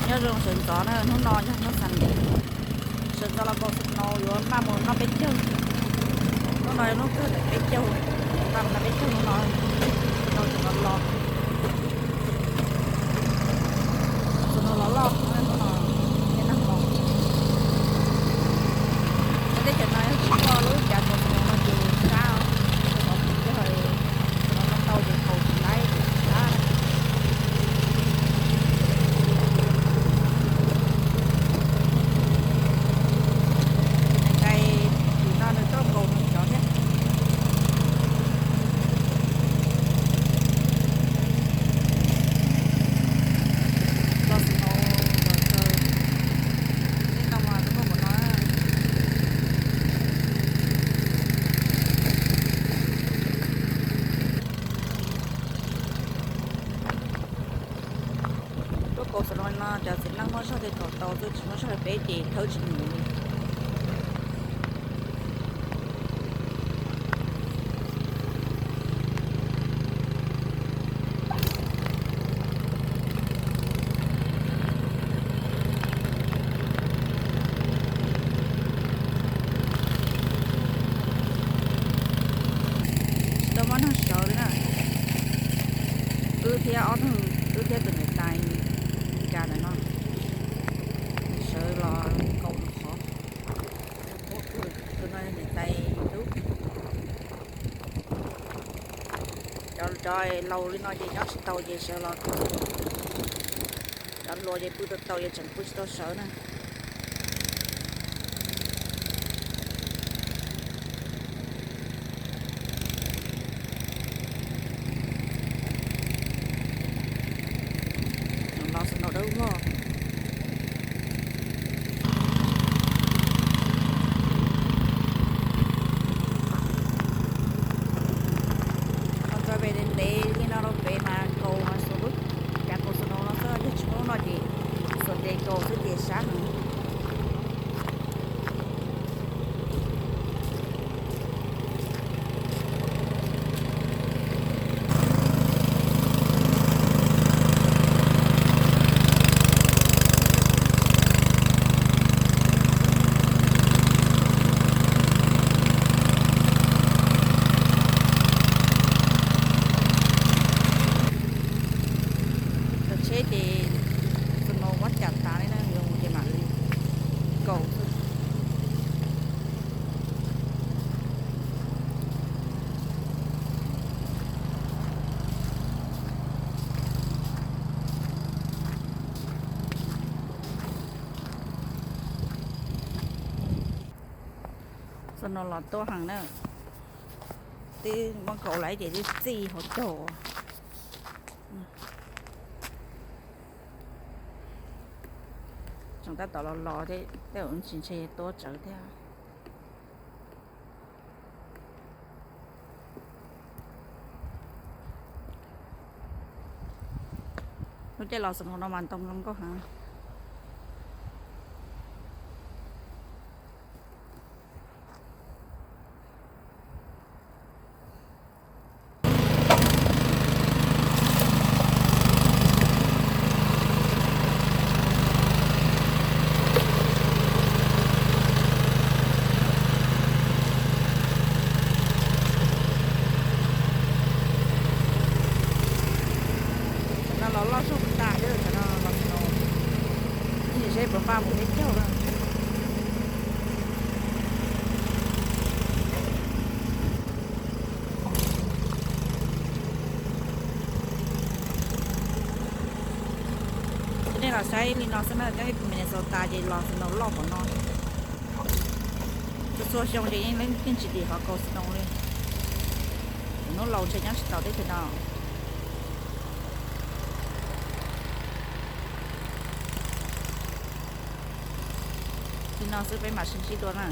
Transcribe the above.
Nyob zoo sawv ntxov na, hnub no yog hnub Sunday, sawv ntxov los kaus snow yuav maj mus noj peb caug. Hnub no yog hnub kawg ntawm peb caug, tau noj peb caug hnub no. Snow tseem los los, snow los loj hnub no, thiab nag hmo. Lub teb chaws no yog tsis muaj lub cav kaus snow no ces sab, snow tsis tau ces kaus tsis laib ces sab. Niam tais tim no nws tuaj kaus nws cov thiab. Los snow los kawg, tej no mas tuaj kaus npaum no. Tuaj kaus snow no cov txiv neej muaj zog thiaj kaus tau, tsis muaj zog li peb ces thawb tsis mus li. Tsis tau muaj neeg sawv li na. Wb thiab ob tug, wb thiab tus niam tais Meskas ntawm no sawv los kaus nws qhov. Tus no yog niam tais Tub. Cov, cov laus li no ces nyob tsis tau ces sawv los kaus. Cov hluas ces pw tau tau ces tseem pw tsis tau sawv na. Los snow dawb vog. Los txog pem ntev ntev li no rau pem mas kaus mas xuas lub cav kaus snow no xwb, yog tsis muaj lub no ces xuas tes kaus xwb ces sab heev. Cov tsheb ces snow muab cam tas li na, yuav mus ces mam li kaus xwb. Snow los tuaj heev na, twb muab kaus lawm ces twb txij hauv caug. Tseem tab tom los los, tej zaum tsis ntshe tuaj tsawv thiab. Lub caij los snow no mas ntoo zoo nkauj heev. Cov no los loj zog tas thiab, cov no los snow, ib ntsis seb puas maj mus peb caug na. Cov nej los saib li no xwb na, cov Minnesota ces los snow loj npaum no. Txhua txhua xyoo ces yeej, yeej tsis dim qhov kaus snow li. Hnub laus ntshe nyob tsis tau teb chaws no. Li no xwb peb mam sib ntsib dua na.